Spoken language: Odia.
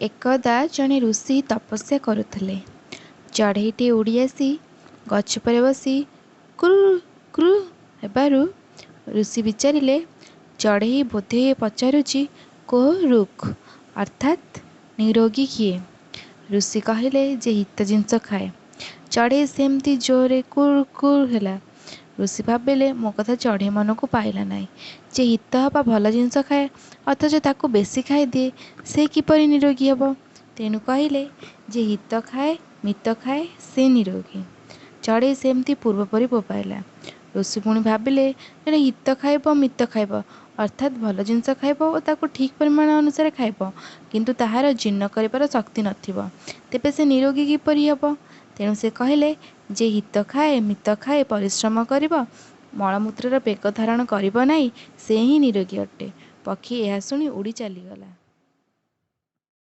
ଏକଦା ଜଣେ ଋଷି ତପସ୍ୟା କରୁଥିଲେ। ଚଢ଼େଇଟିଏ ଉଡ଼ି ଆସି ଗଛ ଉପରେ ବସି କୁରୁ କୁରୁ ହେବାରୁ ଋଷି ବିଚାରିଲେ, ଚଢ଼େଇ ବୋଧହୁଏ ପଚାରୁଛି କୋ ରୁକ୍, ଅର୍ଥାତ୍ ନିରୋଗୀ କିଏ? ଋଷି କହିଲେ, ଯେ ହିତ ଜିନିଷ ଖାଏ। ଚଢ଼େଇ ସେମିତି ଜୋରରେ କୁରୁ କୁରୁ ହେଲା। ଋଷି ଭାବିଲେ, ମୋ କଥା ଚଢ଼େଇ ମନକୁ ପାଇଲା ନାହିଁ। ଯେ ହିତ ବା ଭଲ ଜିନିଷ ଖାଏ, ଅଥଚ ତାକୁ ବେଶୀ ଖାଇଦିଏ, ସେ କିପରି ନିରୋଗୀ ହେବ? ତେଣୁ କହିଲେ, ଯେ ହିତ ଖାଏ, ମିତ ଖାଏ, ସେ ନିରୋଗୀ। ଚଢ଼େଇ ସେମିତି ପୂର୍ବପରି ବୋବାଇଲା। ଋଷି ପୁଣି ଭାବିଲେ, ଜଣେ ହିତ ଖାଇବ, ମିତ ଖାଇବ, ଅର୍ଥାତ୍ ଭଲ ଜିନିଷ ଖାଇବ ଓ ତାକୁ ଠିକ୍ ପରିମାଣ ଅନୁସାରେ ଖାଇବ, କିନ୍ତୁ ତାହାର ଜୀର୍ଣ୍ଣ କରିବାର ଶକ୍ତି ନଥିବ, ତେବେ ସେ ନିରୋଗୀ କିପରି ହେବ? ତେଣୁ ସେ କହିଲେ, ଯେ ହିତ ଖାଏ, ମିତ ଖାଏ, ପରିଶ୍ରମ କରିବ, ମଳମୂତ୍ରର ବେଗ ଧାରଣ କରିବ ନାହିଁ, ସେ ହିଁ ନିରୋଗୀ ଅଟେ। ପକ୍ଷୀ ଏହା ଶୁଣି ଉଡ଼ି ଚାଲିଗଲା।